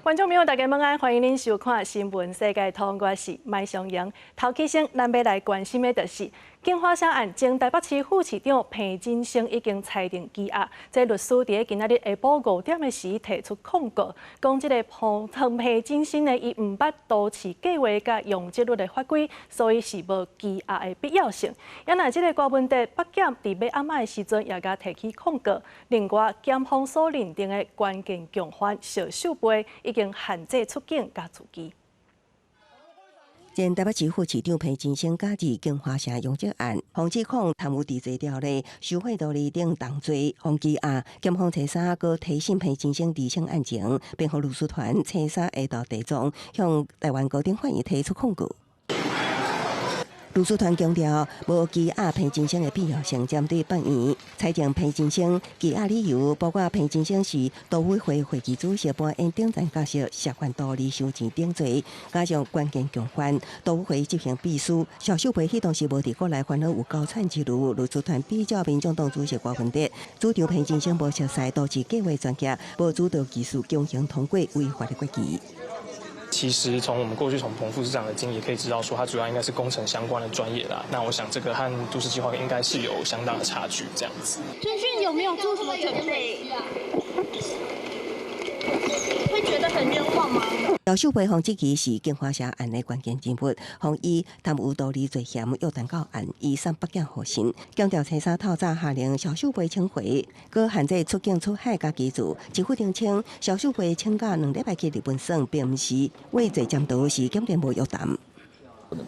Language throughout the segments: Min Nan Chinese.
觀眾朋友，大家午安，歡迎恁收看《新聞世界通》，我是麥尚瑩。頭起先，咱欲來關心的就是京華城案，前台北市副市長彭金生已經裁定羈押。這律師佇今仔日下晡5點的時提出控告，講這个彭金生呢，伊毋捌都市計畫佮容積率的法規，所以是無羈押的必要性。也若這个郭文哲北檢佇欲暗仔的時陣，也共提起控告。另外，檢方所認定的關鍵共犯邵秀貝已經限制出境佮住居。前台北市副市長彭金生假置京華城容積案，予指控貪污治罪條例、受賄條例等重罪，予羈押。檢方初三閣提審彭金生厘清案情，辯護律師團初三下晝提狀向台灣高等法院提出控告。律師團強調，無羈押彭金生的必要性，針對法院裁定彭金生羈押理由，包括彭金生是都委會會期主席扮演頂層角色，涉犯圖利收錢等罪，加上關鍵共犯都委會執行秘書邵秀培彼當時無佇國內，煩惱有高產之虞。律師團比照民眾黨主席郭文哲主張彭金生無熟悉都市計畫專業，無主導技術強行通過違法的決議。其實從我們過去從彭副市長的經歷可以知道，說他主要應該是工程相關的專業啦。那我想這個和都市計劃應該是有相當的差距，這樣子。軍訓有沒有做什麼準備？會覺得很冤枉嗎？姚秀培予質疑是京華城案的關鍵人物，予以貪污圖利罪嫌約談到案，移送北檢候審。檢調初三透早下令蕭秀培請回，閣限制出境出海佮居住。政府澄清，蕭秀培請假2禮拜去日本耍，並毋是畏罪潛逃，是檢調無約談。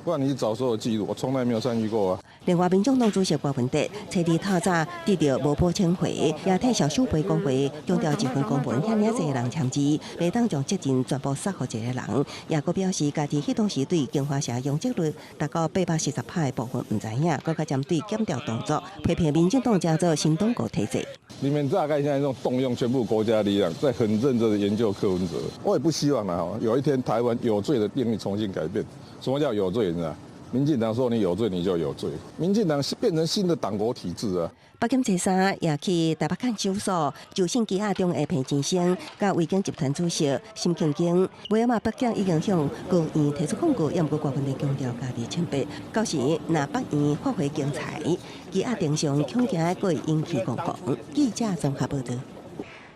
不然你找所有記錄，我從來沒有參與過啊。另外，民眾黨主席郭文哲初二透早得著無保請回，也替蕭秀培講話，強調這份公文遐爾濟人簽字，袂當將責任全部捒予一個人。也閣表示，家己彼當時對京華城容積率達到840趴的部分毋知影，閣較針對檢調動作批評民進黨這做新黨國體制。你們大概現在用動用全部國家力量，在很認真的研究柯文哲。我也不希望啊，有一天台灣有罪的定義重新改變。什麼叫有罪？你知道？民進黨說你有罪，你就有罪。民進黨變成新的黨國體制啊！北檢初三也去台北看守所，就審羈押中的彭金生，佮維景集團主席沈慶京，尾仔嘛，北檢已經向高院提出控告，也毋過郭文哲強調家己清白。到時若北院發回精彩，羈押庭上恐驚會引起轟動。記者綜合報道。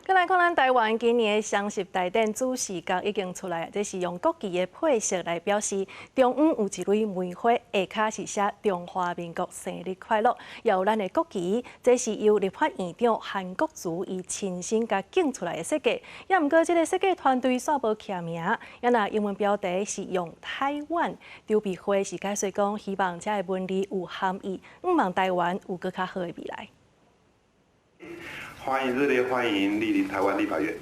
閣來看咱台灣今年的雙十大典主視覺已經出來，這是用國旗的配色來表示中央有一蕊梅花，下跤是寫中華民國生日快樂，也有咱的國旗，這是由立法院長韓國瑜伊親身共景出來的設計。也毋過這个設計團隊煞無簽名，也若英文標題是用台灣，籌備會是解釋講，希望這个文字有含義，向望台灣有閣較好的未來。歡迎熱烈歡迎蒞臨台灣立法院。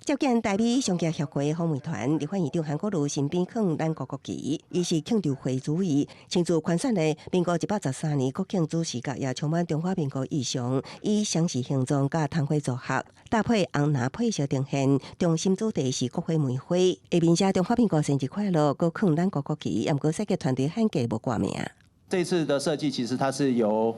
接見台美商業協會訪問團，立法院長韓國瑜身邊囥咱國國旗，伊是慶祝會主意，親自寬選的民國113年國慶主視覺，也充滿中華民國意象，以雙十形狀佮窗花組合，搭配紅藍配色呈現，中心主題是國花梅花，下面寫中華民國生日快樂，閣囥咱國國旗，毋過設計團隊罕見無掛名。這次的設計其實它是由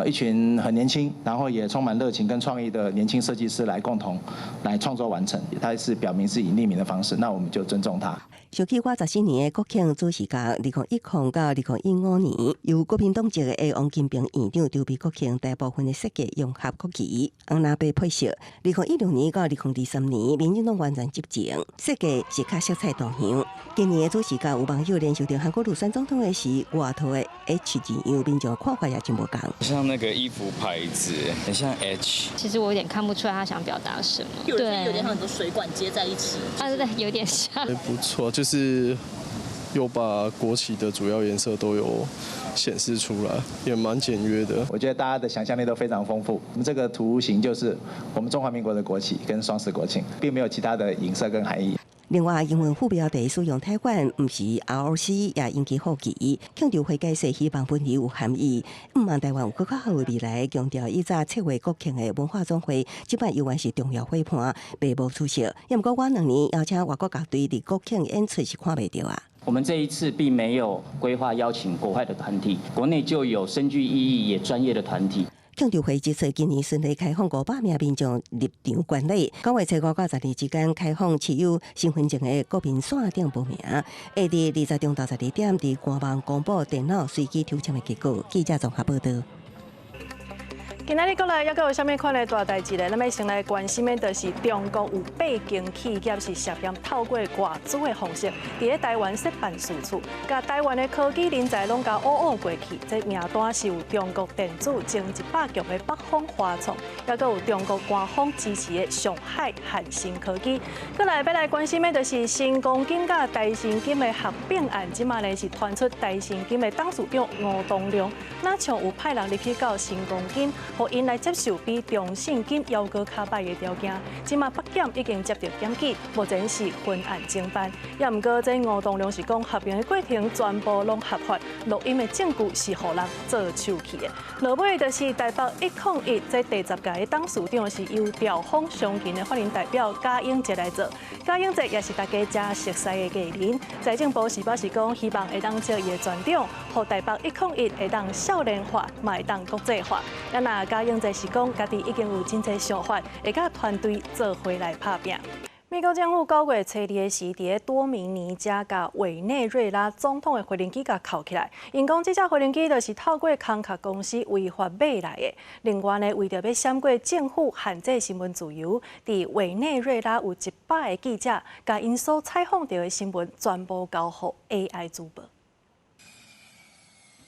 一群很年輕，然後也充滿熱情跟創意的年輕設計師來共同來創作完成。它是表明是以匿名的方式，那我們就尊重他。想起114年的國慶主視覺，2010到2015年，由國民黨籍的王金平院長籌備國慶，大部分的設計融合國旗紅藍白配色。2016年到2023年，民進黨完全執政，設計是較色彩多樣。今年的主視覺有網友聯想到韓國瑜選總統的時，外套的 H 字樣，民眾看法也真無仝。像那個衣服牌子，很像 H。其實我有點看不出來他想表達什麼。對，有點像很多水管接在一起。啊，對，有點像。不錯，就是又把國旗的主要顏色都有顯示出來，也蠻簡約的。我覺得大家的想象力都非常豐富。我們這個圖形就是我們中華民國的國旗跟雙十國慶，並沒有其他的影射跟含義。另外，英文副標題使用台灣，毋是 ROC，也引起好奇。慶祝會解釋希望文字有含義，向望台灣有閣較好的未來。強調以早策劃國慶的文化總會，這擺猶原是重要伙伴，袂無出席。也毋過，晚2年邀請外國樂隊佇國慶演出是看袂著啊。我們這一次並沒有規劃邀請國外的團體，國內就有深具意義也專業的團體。慶祝會之說今年順利開放500名民眾入場觀禮。9月初五到12之間開放持有身份證的國民線頂報名，會佇20中晝12點佇官網公布電腦隨機抽籤的結果。記者綜合報道。今仔日國內猶閣有啥物款的大代誌咧？咱欲先來關心的，就是中國有八間企業是涉嫌透過外資的方式，佇咧台灣設辦事處，共台灣的科技人才攏共挖挖過去。這名單是有中國電子前100強的北方華創，猶閣有中國官方支持的上海漢芯科技。閣來欲來關心的，就是新光金佮台新金的合併案，這馬呢是傳出台新金的董事長吳東亮，若像有派人入去到新光金，予𪜶來接受比中信金猶閣較䆀的條件。這馬北檢已經接到檢舉，目前是分案偵辦。也毋過，這吳東亮是講合併的過程全部攏合法，錄音的證據是予人做手氣的。落尾就是台北101，這第10屆的董事長是由兆豐商銀的法人代表賈永哲來做。賈永哲也是大家誠熟似的藝人。財政部是表示講，希望會當借伊的專長，予台北101會當少年化，嘛會當國際化。啊，若賈永哲是講，家己已經有真濟想法，會佮團隊做伙來拍拚。美國政府9月初二的時，佇咧多明尼加共委內瑞拉總統的飛行機共扣起來，𪜶講這隻飛行機就是透過空殼公司違法買來的。另外呢，為著欲閃過政府限制新聞自由，佇委內瑞拉有100個記者，共𪜶所採訪著的新聞全部交予 AI 主播。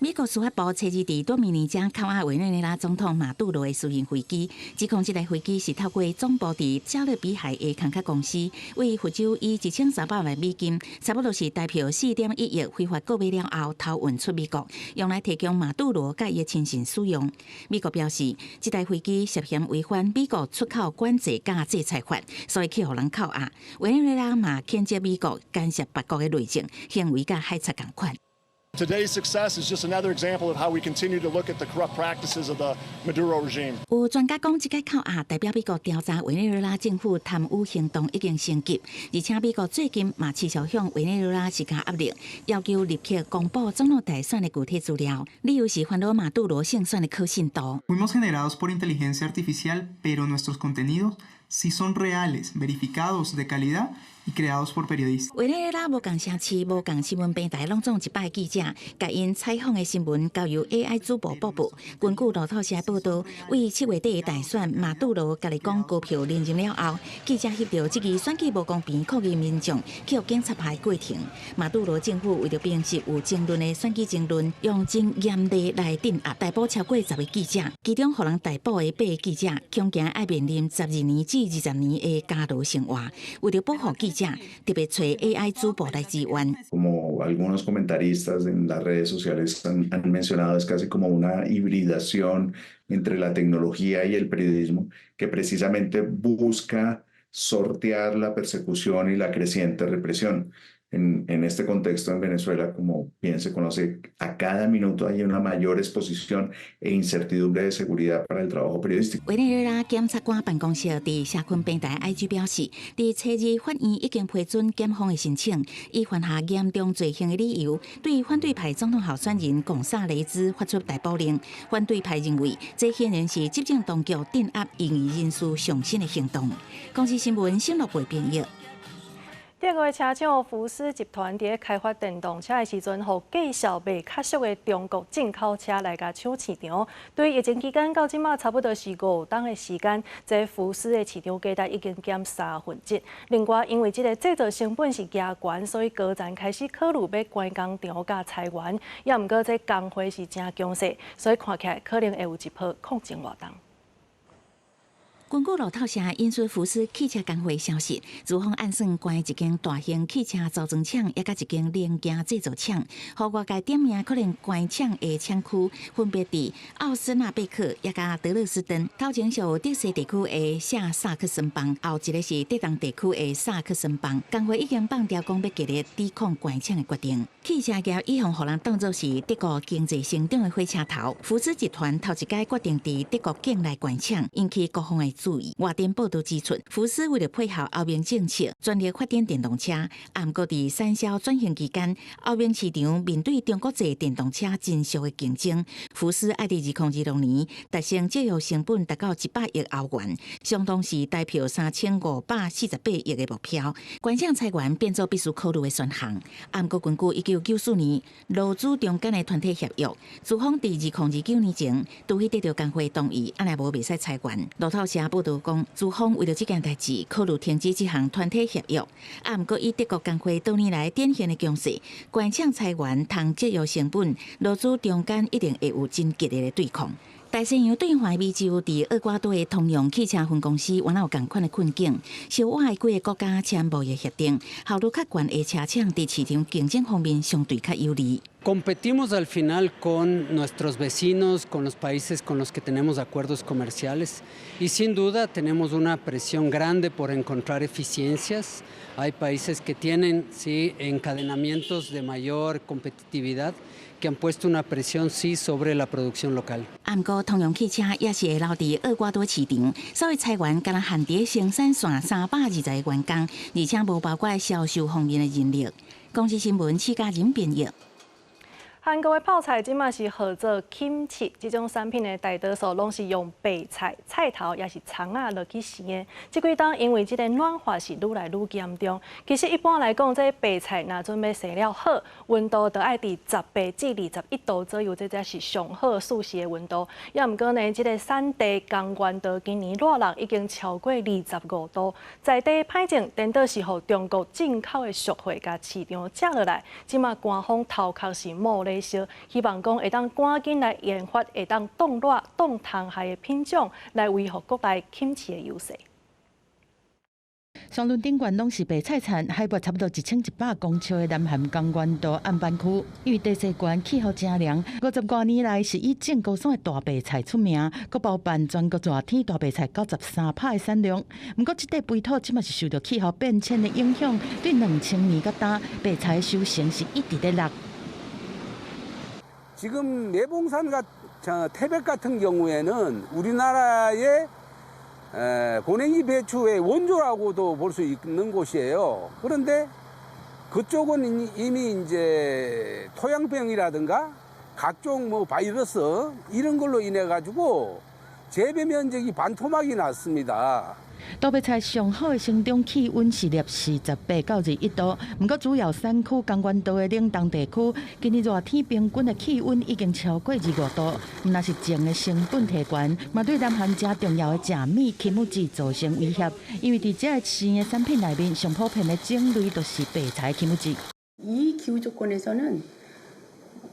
美國司法部初二佇多米尼加扣押委內瑞拉總統馬杜羅的私人飛機，指控這台飛機是透過總部佇加勒比海的空殼公司，為佛州以1300萬美金，差不多是台幣4.1億非法購買了後偷運出美國，用來提供馬杜羅佮伊的親信使用。美國表示，這台飛機涉嫌違反美國出口管制佮制裁法，所以去予人扣押。委內瑞拉嘛譴責美國干涉別國的內政，行為佮海賊仝款。 Today's success is just another example of how we continue to look at the corrupt practices of the Maduro regime. 有專家講，這個扣押代表美國調查委內瑞拉政府貪污行動已經升級，而且美國最近嘛持續向委內瑞拉施加壓力，要求立刻公布總統大選的具體資料，理由是煩惱馬杜羅勝選的可信度。 Fuimos generados por inteligencia artificial, pero nuestros contenidos sí son reales, verificados, de calidad y creados por periodistas。委內瑞拉無仝城市、無仝新聞平台，攏總100個記者，共𪜶採訪的新聞交由 AI 主播播報。根據路透社報導，為7月底的大選，馬杜羅家己講高票連任了後，記者翕著這個選舉無公平抗議民眾去予警察拍的過程。馬杜羅政府為著平息有爭論的選舉爭論，用真嚴厲來鎮壓，逮捕超過10個記者，其中予人逮捕的八個記者，恐驚愛面臨12年至20年的監牢生活。為著保護記者，特別揣 AI 主播來支援。 Como algunos comentaristas en las redes sociales han mencionado, es casi como una hibridación entre la tecnología y el periodismo que precisamente busca sortear la persecución y la creciente represión. En este contexto en Venezuela, como bien se conoce, a cada minuto hay una mayor exposición e incertidumbre de seguridad para el trabajo periodístico. 委內瑞拉檢察官辦公室佇社群平台 IG 表示，佇初二法院已經批准檢方的申請，以犯下嚴重罪行的理由，對反對派總統候選人貢薩雷茲發出逮捕令。反對派認為，這顯然是執政當局鎮壓異議人士上新的行動。公視新聞新樂貝編譯。德國的車廠福斯集團佇咧開發電動車的時陣，予價數袂較俗的中國進口車來共搶市場。對疫情期間到這馬差不多是5冬的時間，這福斯的市場價值已經減1/3。另外，因為這个製造成本是誠懸，所以高層開始考慮欲關工廠佮裁員。也毋過這工會是誠強勢，所以看起來可能會有一波抗爭活動。根據路透社引述福斯汽車工會消息，資方按算關一間大型汽車組裝廠，抑佮一間零件製造廠，予外界點名可能關廠的廠區，分別佇奧斯納貝克，抑佮德勒斯登。頭前屬德西地區的下薩克森邦，後一个是德東地區的薩克森邦。工會已經放調講欲極力抵抗關廠的決定。汽車業一向予人當作是德國經濟成長的火車頭，福斯集團頭一擺決定佇德國境內關廠，引起各方的注意。外電報導指出，福斯為了配合歐盟政策，全力發展電動車。啊，毋過佇產銷轉型期間，歐盟市場面對中國製電動車真俗的競爭，福斯愛佇2026年達成節約成本達到100億歐元，相當是台票3548億的目標。關廠裁員變做必須考慮的選項。啊，毋過根據1994年勞資中間的團體協約，資方佇2029年前，除非得到工會同意，按呢無袂使裁員。路透社報導講，資方為著這件代誌，考慮停止這項團體協約。啊，毋過以德國工會多年來典型的強勢，關廠裁員通節約成本，勞資中間一定會有真激烈的對抗。大西洋對岸美洲，佇厄瓜多的通用汽車分公司，原來有仝款的困境。小倚幾个國家簽貿易協定，效率較懸的車廠佇市場競爭方面相對較有利。 Competimos al final con nuestros vecinos, con los países con los que tenemos acuerdos comerciales y sin duda tenemos una presión grande por encontrar eficiencias. Hay países que tienen, sí, encadenamientos de mayor competitividad que han puesto una presión, sí, sobre la producción local. 毋過通用汽車也是會留佇厄瓜多市場，所以裁員敢若限佇生產線320個員工，而且無包括銷售方面的人力。公視新聞施嘉仁編譯。韓國的泡菜這馬是號做 kimchi，這種產品的大多數攏是用白菜、菜頭抑是蔥仔落去生的。這幾冬因為這个暖化是愈來愈嚴重，其實一般來講，這白菜若準備生了好，溫度著愛佇18至21度左右，這才是上好舒適的溫度。也毋過呢，這个產地江原道今年熱浪已經超過25度，在地歹種顛倒是予中國進口的俗貨共市場食落來，這馬官方頭殼是冒咧燒，希望講會當趕緊來研發會當擋熱、擋蟲害的品種，來維護國內 kimchi 的優勢。雙輪頂懸攏是白菜田，海拔差不多1100公尺的南韓江原道岸坂區，因為地勢懸，氣候正涼，50外年來是以種高山的大白菜出名，閣包辦全國熱天大白菜93%的產量。毋過，這塊肥土這馬是受著氣候變遷的影響，對2000年到今，白菜收成是一直咧落。 지금 매봉산과 태백 같은 경우에는 우리나라의 고냉지 배추의 원조라고도 볼 수 있는 곳이에요. 그런데 그쪽은 이미 이제 토양병이라든가 각종 뭐 바이러스 이런 걸로 인해 가지고 재배 면적이 반토막이 났습니다. 大白菜上好的生長氣溫是攝氏18到21度，毋過主要產區江原道的嶺東地區，今年熱天平均的氣溫已經超過25度，毋但是種的成本提懸，嘛對南韓誠重要的食物金武子造成威脅。因為佇這个生的產品內面，上普遍的種類就是白菜金武子。 이 기후 조건에서는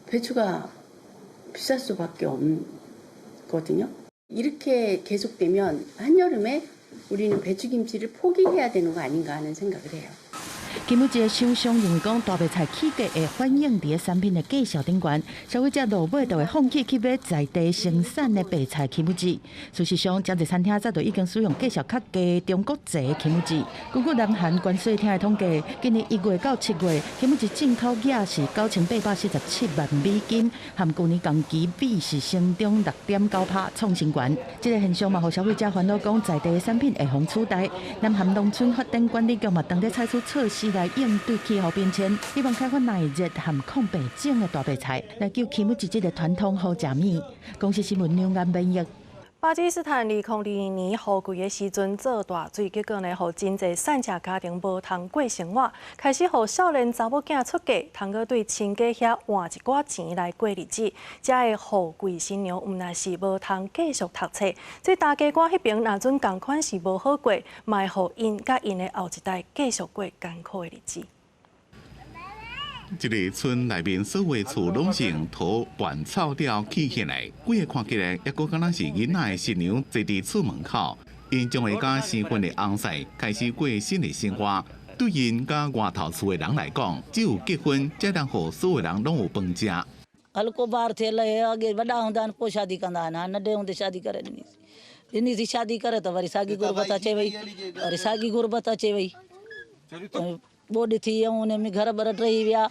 배추가 비쌀 수밖에 없거든요. 이렇게 계속되면 한여름에 우리는 배추김치를 포기해야 되는 거 아닌가 하는 생각을 해요. 金武子首相認為講，大白菜起價會反映佇產品的價數頂懸，消費者落尾就會放棄去買在地生產的白菜金武子。事實上，誠濟餐廳早就已經使用價數較低中國製的金武子。根據南韓關稅廳的統計，今年1月到7月，金武子進口額是9847萬美金，和舊年同期比是成長6.9%，創新高。這个現象嘛，予消費者煩惱，講在地的產品會予取代。南韓農村發展管理局嘛，當咧採取措施來應對氣候變遷，希望開發耐熱和抗病種的大白菜，來救金武子這个傳統好食物。公視新聞梁安編譯。巴基斯坦2022年雨季的時陣做大水，結果呢，予真濟散赤家庭無通過生活，開始予少年查某囝出嫁，通閣對親家遐換一寡錢來過日子。遮的雨季新娘毋但是無通繼續讀冊，這大家官彼爿若準仝款是無好過，嘛會予𪜶佮𪜶的後一代繼續過艱苦的日子。這个村內面所有厝攏是用土拌草料起起來，規个看起來猶閣敢若是囡仔的新娘坐佇厝門口，𪜶將會佮新婚的翁婿開始過新的生活。對𪜶佮外頭厝的人來講，只有結婚才能予所有人攏有飯食。 हल्को ॿार थियल आहे, अॻे वॾा हूंदा आहिनि, पोइ शादी कंदा आहिनि। हाणे नंढे हूंदे शादी करे ॾिनीसीं ॾिनीसीं, शादी करे त वरी साॻी गुरबत अचे वई, वरी साॻी गुरबत अचे वई, ॿोॾ थी ऐं उन में घर बर ठही विया।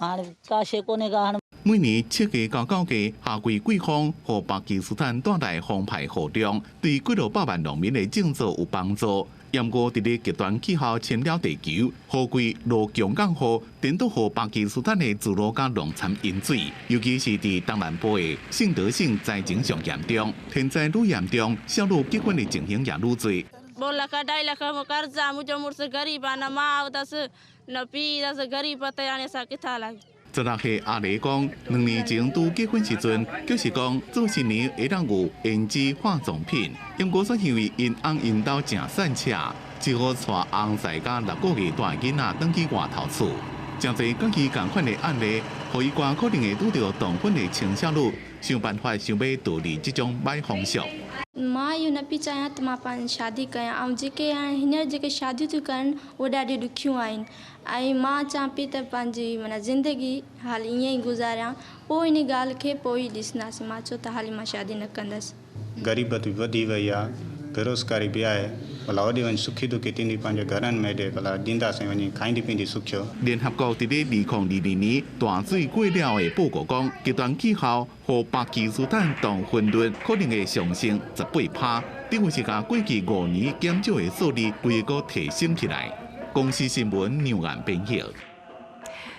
हाणे का शइ कोन्हे का हाणे। 每年7月到9月夏季季風，予巴基斯坦帶來澎湃雨量，對幾落百萬農民的種作有幫助。毋過佇咧極端氣候侵擾地球，雨季落強降雨，顛倒予巴基斯坦的道路佮農田淹水，尤其是佇東南部的信德省災情上嚴重，天災愈嚴重，少女結婚的情形也愈濟。 ॿ लख अढाई लख कर्ज़ आहे मुंहिंजो मुड़ुसु ग़रीब आहे, न माउ अथसि न पीउ अथसि, ग़रीब त हाणे असां किथां हलायूं？ 16歲阿麗講，2年前拄結婚時陣，就是講做新娘會當有胭脂化妝品，毋過煞因為𪜶翁𪜶兜誠散赤，只好帶翁婿佮6個月大囡仔轉去外頭厝。誠濟佮伊仝款的案例，予伊關可能會拄著童婚的青少女，想辦法想欲逃離這種歹風俗。 मां इहो न पई चाहियां त मां पंहिंजी शादी कयां ऐं जेके हाणे हींअर जेके शादियूं थियूं कनि उहे ॾाढियूं ॾुखियूं आहिनि ऐं मां चाहां पई त पंहिंजी माना ज़िंदगी हाली ईअं ई गुज़ारियां, पोइ इन ॻाल्हि खे पोइ ॾिसंदासीं। मां चयो त हाली मां शादी न कंदुसि। ग़रीबत बि वधी वई आहे, बेरोज़गारी बि आहे। भला होॾे वञी सुखी दुखी थींदी पंहिंजे घरनि में हेॾे भला ॾींदासीं वञी खाईंदी पीअंदी सुखियो。 聯合國佇咧2022年大水過了的報告講，極端氣候予巴基斯坦童婚率可能會上升18%，等於是共過去5年減少的數字規个提升起來。公視新聞梁岸編譯。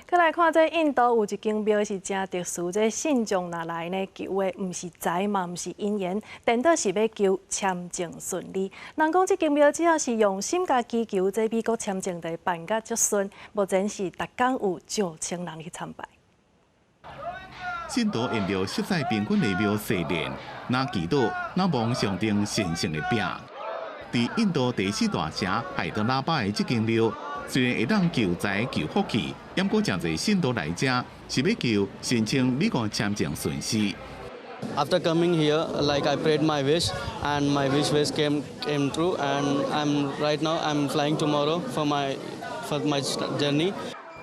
閣來看，這印度有一間廟是誠特殊，這信眾若來呢，求的毋是財嘛，毋是姻緣，顛倒是欲求簽證順利。人講這間廟只要是用心共祈求，這美國簽證就會辦甲足順。目前是逐工有上千人去參拜。信徒沿著色彩繽紛的廟祭殿，若祈禱，若望上頂神聖的餅。佇印度第四大城海德拉巴的這間廟，雖然會當求財求福氣，毋過誠濟信徒來遮是欲求申請美國簽證順利。 After coming here, like I prayed my wish, and my wish came true, and I'm right now I'm flying tomorrow for my journey.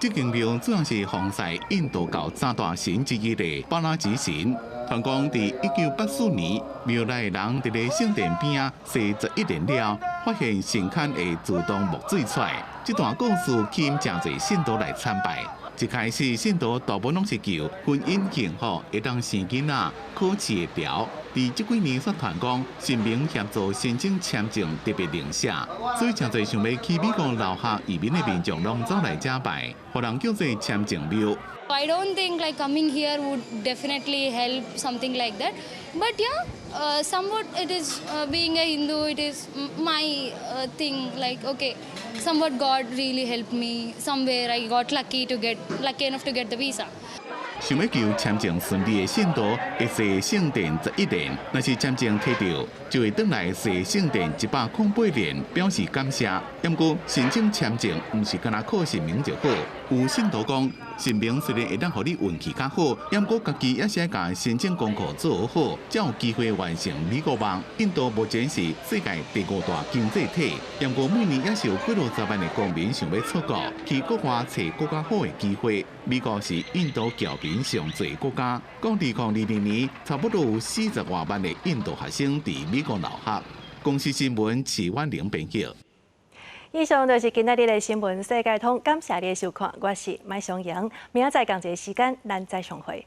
這間廟主要是奉祀印度教三大神之一的巴拉吉神。傳講佇1984年，廟內的人佇咧聖殿邊仔祭11年了，發現神龕會自動冒水出來。這段故事吸引誠濟信徒來參拜。一開始，信徒大部分攏是求婚姻幸福，會當生囡仔，考試會牢。佇這幾年，煞傳講神明協助申請簽證特別靈寫，所以誠濟想欲去美國留學移民的民眾攏走來遮拜，予人叫做簽證廟。 I don't think like coming here would definitely help something like that. But yeah, somewhat it is being a Hindu, it is my thing. Like, okay, somewhat God really helped me. Somewhere I got lucky enough to get the visa. 想欲求簽證順利的信徒，會祭聖殿11年，若是簽證提著，就會轉來祭聖殿108年，表示感謝。毋過申請簽證毋是干焦靠神明就好。有信徒講，神明雖然會當予你運氣較好，毋過家己也是愛共申請功課做好，才有機會完成美國夢。印度目前是世界第五大經濟體，毋過每年也是有幾落十萬的公民想欲出國去國外揣閣較好的機會。美國是印度僑民上濟國家，講2022年差不多有40外萬的印度學生佇美國留學。公視新聞徐婉玲編譯。以上就是今仔日的新聞世界通，感謝你的收看，我是麥松瑩，明仔載仝一个時間，咱再相會。